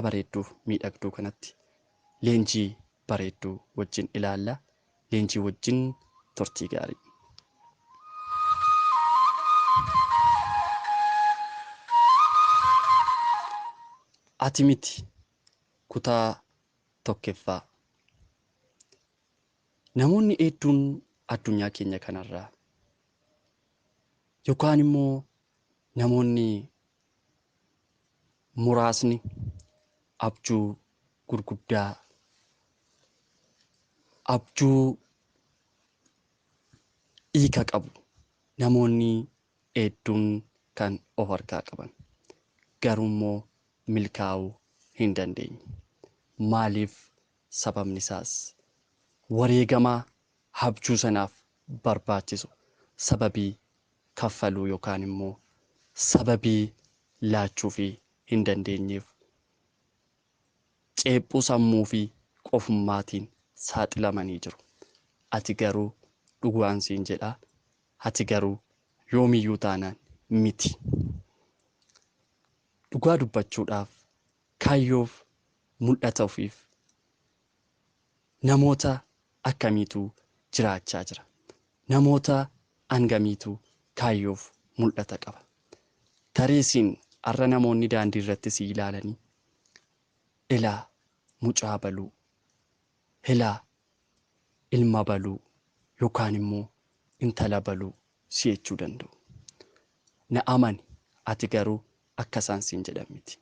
Bareedduuf miidhagduu kanatti leenjii bareedduu wajjin ilaalla. Leenjii wajjin turtii gaarii. Ati miti kutaa tokkoffaa. Namoonni hedduun addunyaa keenya kanarraa yookaan immoo namoonni muraasni abjuu gurguddaa, abjuu hiika qabu namoonni hedduun kan of harkaa qaban garuu immoo milkaa'uu hin dandeenye. Maaliif? Sababni isaas wareegama abjuu sanaaf barbaachisu sababii kaffaluu yookaan immoo sababii laachuufii hin dandeenyeef ceephuu sammuu fi qofummaatiin saaxilamanii jiru. Ati garuu dhugaan siin jedhaa, ati garuu yoomiyyuu taanaan miti. Dhugaa dubbachuudhaaf kaayyoof mul'ata ofiif namoota akkamiitu jiraachaa jira? Namoota hangamiitu kaayyoof mul'ata qaba? Tarii har'a namoonni daandii irratti si ilaalanii ilaa mucaa baluu, ilaa ilma baluu yookaan immoo intala baluu si jechuu danda'u. Na amani, ati garuu akka isaan siin jedhan miti.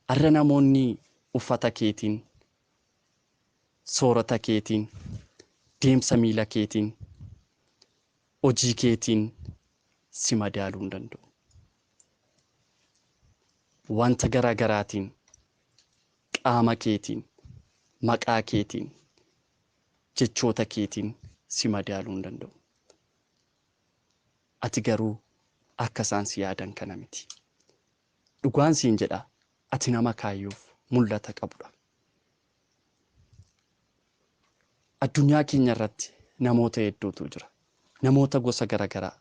Har'a namoonni uffata keetiin, soorata keetiin, deemsa miila keetiin, hojii keetiin si madaaluu hin danda'u. Wanta garaa garaatiin, qaama keetiin, maqaa keetiin, jechoota keetiin si madaaluu hin danda'u. Ati garuu akka isaan si yaadan kana miti. Dhugaan siin jedha, ati nama kaayyoof mul'ata qabudha. Addunyaa keenya irratti namoota hedduutu jira. Namoota gosa garaa garaa.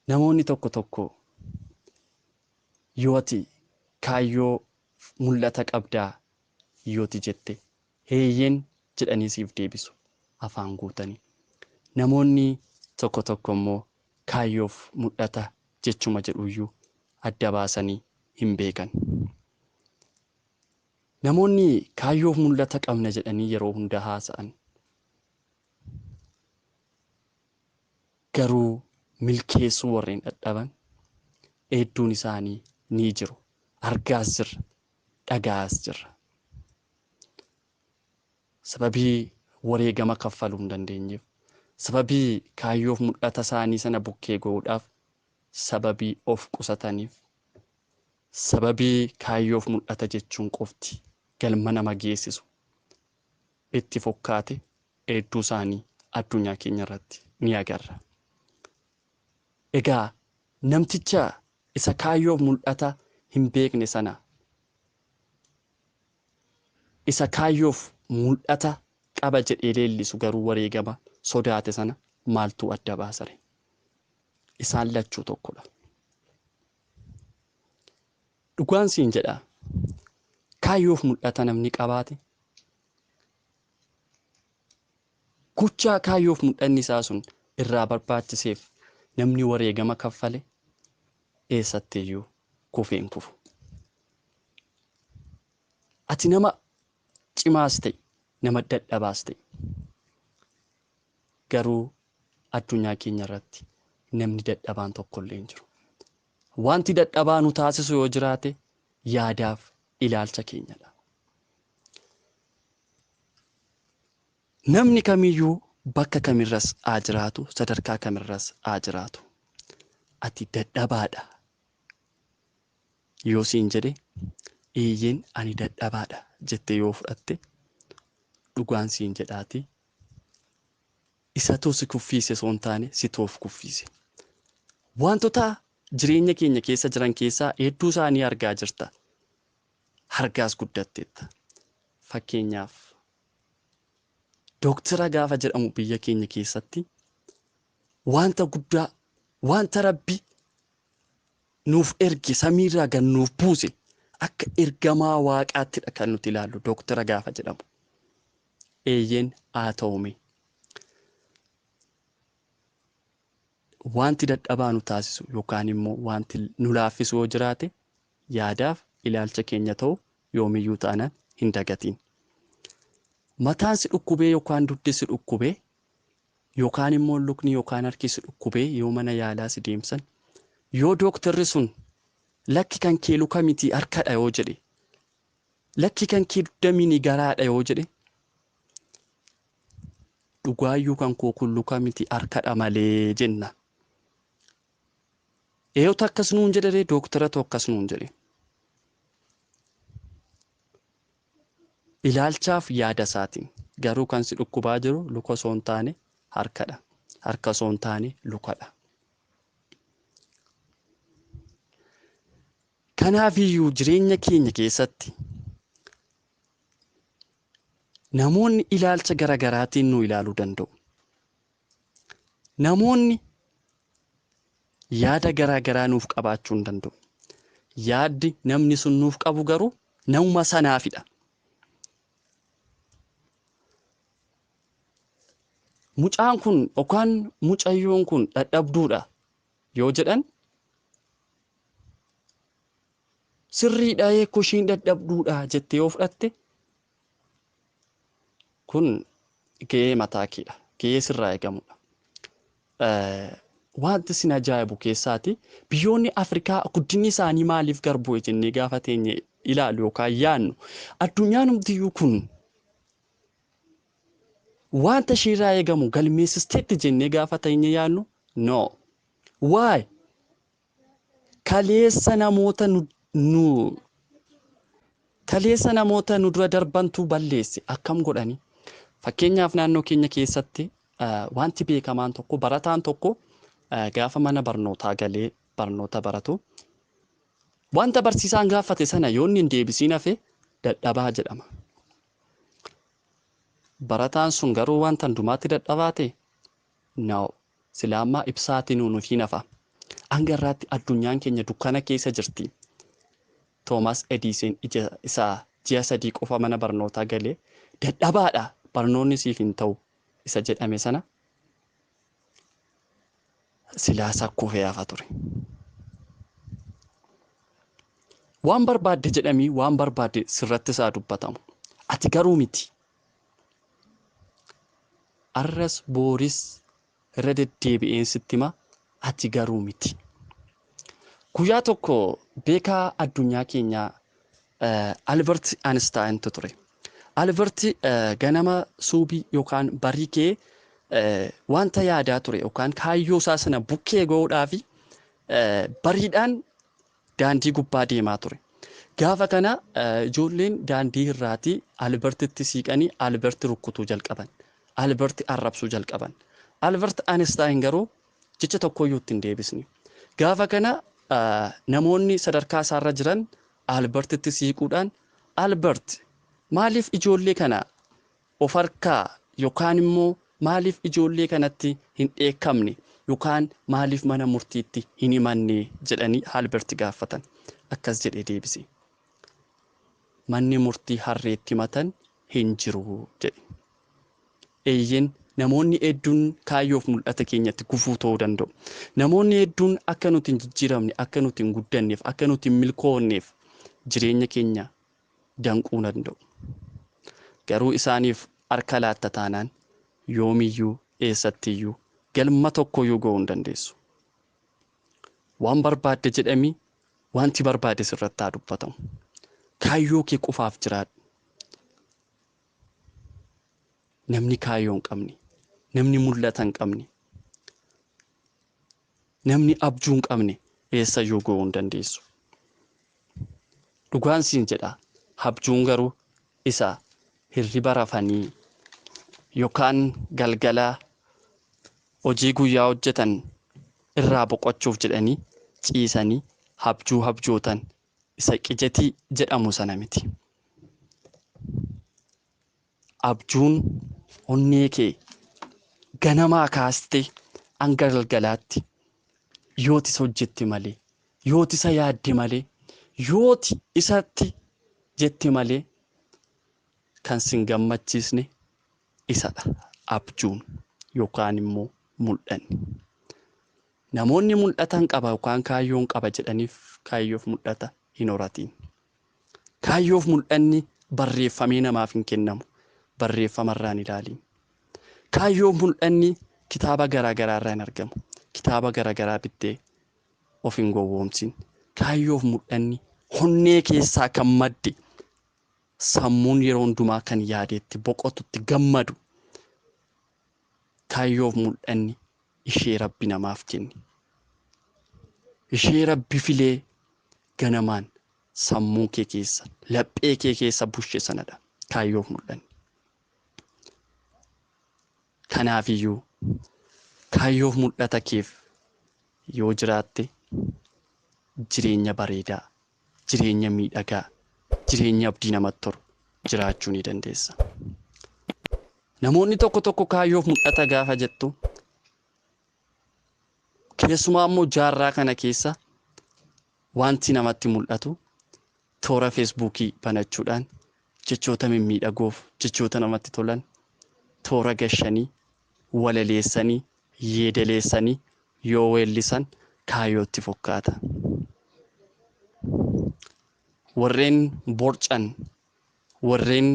Namoonni tokko tokko yoo ati kaayyoo mul'ata qabdaa yooti jette heeyyeen jedhanii siif deebisu afaan guutanii. Namoonni tokko tokko immoo kaayyoof mul'ata jechuma jedhuyyuu adda baasanii hin beekan. Namoonni kaayyoof mul'ata qabna jedhanii yeroo hunda haasa'an garuu milkeessuu warreen dadhaban hedduun isaanii ni jiru. Argaas jirra, dhaga'aas jirra. Sababii wareegama kaffaluu hin dandeenyeef, sababii kaayyoof mul'ata isaanii sana bukkee go'uudhaaf, sababii of qusataniif, sababii kaayyoof mul'ata jechuun qofti galma nama geessisu itti fokkaate hedduu isaanii addunyaa keenya irratti ni agarra. Egaa namticha isa kaayyoof mul'ata hin beekne sana, isa kaayyoof mul'ata qaba jedhee leellisu garuu wareegama sodaate sana maaltu adda baasare? Isaan lachuu tokkodha. Dhugaan siin jedha, kaayyoof mul'ata namni qabaate gochaa kaayyoof mul'anni isaa sun irraa barbaachiseef namni wareegama kaffale eessattiyyuu kufee hin kufu. Ati nama cimaas ta'e, nama dadhabaas ta'e, garuu addunyaa keenya irratti namni dadhabaan tokkollee hin jiru. Wanti dadhabaa nu taasisu yoo jiraate yaadaaf ilaalcha keenyadha. Namni kamiyyuu bakka kamirras haa jiraatu, sadarkaa kamirras haa jiraatu, ati dadhabaadha yoo siin jedhe eeyyeen ani dadhabaadha jettee yoo fudhatte dhugaan siin jedhaati isatu si kuffiise osoo hin taane situ of kuffiise. Wantoota jireenya keenya keessa jiran keessaa hedduu isaanii argaa jirta. Argaas guddatteetta. Fakkeenyaaf dooktara gaafa jedhamu biyya keenya keessatti wanta guddaa, wanta Rabbi nuuf erge samiirraa gad nuuf buuse Akka ergamaa waaqaattidha kan nuti ilaallu dooktara gaafa jedhamu. Eeyyeen haa ta'ume. Wanti dadhabaa nu taasisu yookaan immoo wanti nu laaffisu yoo jiraate yaadaaf ilaalcha keenya ta'u yoomiyyuu taanaan hin dagatiin. Mataan si dhukkubee yookaan dugdi si dhukkubee yookaan immoo lukni yookaan harki si dhukkubee yoo mana yaalaa si deemsan yoo dooktarri sun lakki kan kee luka miti harkadha yoo jedhe, lakki kan kee dugda miti garaadha yoo jedhe, dhugaayyuu kan koo kun luka miti harkadha malee jenna. Eeyyotu akkas nuun jedhe? Dooktaratu akkas nuun jedhe. Ilaalchaaf yaada isaatiin garuu kan si dhukkubaa jiru luka osoo hin taane harkadha. Harka osoo hin taane lukadha. Kanaafiyyuu jireenya keenya keessatti namoonni ilaalcha garaagaraatiin nu ilaaluu danda'u. Namoonni yaada garaagaraa nuuf qabaachuu hin danda'u. Yaaddi namni sun nuuf qabu garuu namuma sanaafidha. Mucaan kun yookaan mucayyoon kun dadhabduudha yoo jedhan sirriidha, eekoo ishiin dadhabduudha jettee yoo fudhatte kun gahee mataa keedha. Gahee sirraa eegamudha. Wanti isin ajaa'ibu keessaati biyyoonni Afrikaa guddinni isaanii maaliif gad bu'e jennee gaafa teenye ilaalu yookaan yaadnu, addunyaan hundiyyuu kun wanta isheerraa eegamu galmeessisteetti jennee gaafa teenye yaadnu, no. Why? Kaleessa namoota nu kaleessa namoota nu dura darbantu balleesse. Akkam godhani? Fakkeenyaaf, naannoo keenya keessatti wanti beekamaan tokko, barataan tokko gaafa mana barnootaa galee barnoota baratu, wanta barsiisaan gaafate sana yoo inni hin deebisiin hafe dadhabaa jedhama. Barataan sun garuu wanta hundumaatti dadhabaa ta'e? No. Silaammaa ibsaatiin nuuf hin hafa. Hanga irraatti addunyaan keenya dukkana keessa jirti. Toomaas Edison ija isaa ji'a 3 qofa mana barnootaa galee dadhabaadha, barnoonni siif hin ta'u isa jedhame sana silaasa kufee hafa ture. Waan barbaadde jedhamii, waan barbaadde sirratti isaa dubbatamu. Ati garuu miti. Arras booris irra deddeebi'een sitti hima, ati garuu miti. Guyyaa tokko beekaa addunyaa keenyaa Albert Einsteintu ture. Albert ganama suubii yookaan barii kee wanta yaadaa ture yookaan kaayyoo isaa sana bukkee ga'uudhaaf bariidhaan daandii gubbaa deemaa ture. Gaafa kana ijoolleen daandii irraatii Albertitti siiqanii Albert rukkutuu jalqaban. Albert arrabsuu jalqaban. Albert Einstein garuu jecha tokkoyyuu itti hin deebisne. Gaafa kana namoonni sadarkaa isaarra jiran Albertitti siiquudhaan, "Albert, maaliif ijoollee kana of harkaa yookaan immoo maaliif ijoollee kanatti hin dheekkamne yookaan maaliif mana murtiitti hin himanne?" jedhanii Albert gaafatan. Akkas jedhee deebise. "Manni murtii harreetti himatan hin jiru," jedhe. Eeyyeen, namoonni hedduun kaayyoof mul'ata keenyatti gufuu ta'uu danda'u. Namoonni hedduun akka nuti hin jijjiiramne, akka nuti hin guddanneef, akka nuti hin milkoofneef jireenya keenya danquu danda'u. Garuu isaaniif harka laatta taanaan yoomiyyuu eessattiyyuu galma tokkoyyuu ga'uu hin dandeessu. Waan barbaadde jedhamii, wanti barbaade sirratti haa dubbatamu. Kaayyoo kee qofaaf jiraadhu. Namni kaayyoo hin qabne, namni mul'ata hin qabne, namni abjuu hin qabne eessayyuu ga'uu hin dandeessu. Dhugaan siin jedha, abjuun garuu isa hirriba rafanii yookaan galgala hojii guyyaa hojjetan irraa boqochuuf jedhanii ciisanii abjuu abjootan isa qijetii jedhamu sana miti. Abjuun onnee kee ganamaa kaastee hanga galgalaatti yootisa hojjette malee, yootisa yaadde malee, Yooti isatti jette malee kan sin gammachiisne isadha abjuun yookaan immoo mul'anni. Namoonni mul'atan qaba yookaan kaayyoon qaba jedhaniif kaayyoof mul'ata hin horatiin. Kaayyoof mul'anni barreeffamee namaaf hin kennamu. Barreeffamarraa hin ilaaliin. Kaayyoof mul'anni kitaaba garaa garaa irraa hin argamu. Kitaaba garaa garaa bittee of hin gowwoomsin. Kaayyoof mul'anni honnee keessaa kan madde, sammuun yeroo hundumaa kan yaadeetti boqotutti gammadu. Kaayyoof mul'anni ishee Rabbi namaaf kenne. Ishee Rabbi filee ganamaan sammuu kee keessa, laphee kee keessa bushe sanadha kaayyoof mul'anni. Kanaafiyyuu kaayyoof mul'ata keef yoo jiraatte jireenya bareedaa, jireenya miidhagaa, jireenya abdii namatti toru jiraachuu ni dandeessa. Namoonni tokko tokko kaayyoof mul'ata gaafa jettu, keessumaa immoo jaarraa kana keessa wanti namatti mul'atu toora feesbuukii banachuudhaan jechoota mimmiidhagoof jechoota namatti tolan toora gashanii, walaleessanii, yeedaleessanii yoo weellisan kaayyootti fokkaata. Warreen borcan, warreen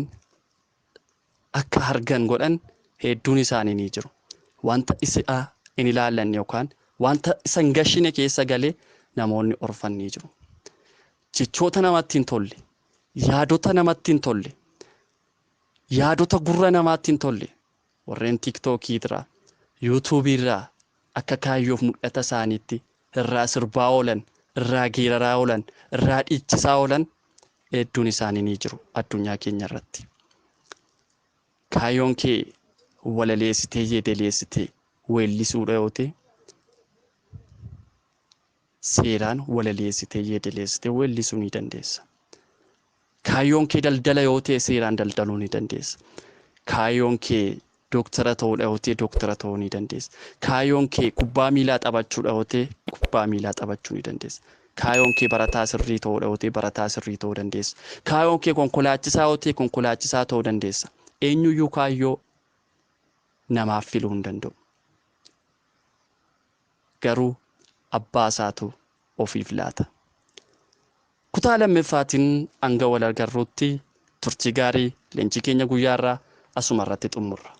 akka argan godhan hedduun isaanii ni jiru. Wanta isa hin ilaallanne yookaan wanta isa hin gashine keessa galee namoonni orfan ni jiru. Jechoota namatti hin tolle, yaadota namatti hin tolle, yaadota gurra namaatti hin tolle warreen tiiktookii irraa, yuutuubii irraa akka kaayyoof mul'ata isaaniitti irraa sirbaa oolan, irraa geeraraa oolan, irraa dhiichisaa oolan hedduun isaanii ni jiru addunyaa keenya irratti. Kaayyoon kee walaleessitee yeedaleessitee weellisuudha yoo ta'e, seeraan walaleessitee yeedaleessitee weellisuu ni dandeessa. Kaayyoon kee daldala yoo ta'e, seeraan daldaluu ni dandeessa. Kaayyoon kee dooktara ta'uudha yoo ta'e, dooktara ta'uu ni dandeessa. Kaayyoon kee kubbaa miilaa taphachuudha yoo ta'e, kubbaa miilaa taphachuu ni dandeessa. Kaayyoon kee barataa sirrii ta'uudha yoo ta'e, barataa sirrii ta'uu dandeessa. Kaayyoon kee konkolaachisaa yoo ta'e, konkolaachisaa ta'uu dandeessa. Eenyuyyuu kaayyoo namaaf filuu hin danda'u. Garuu abbaa isaatu ofiif laata. Kutaa lammaffaatiin hanga wal agarruutti turtii gaarii. Leenjii keenya guyyaa irraa asuma irratti xumurra.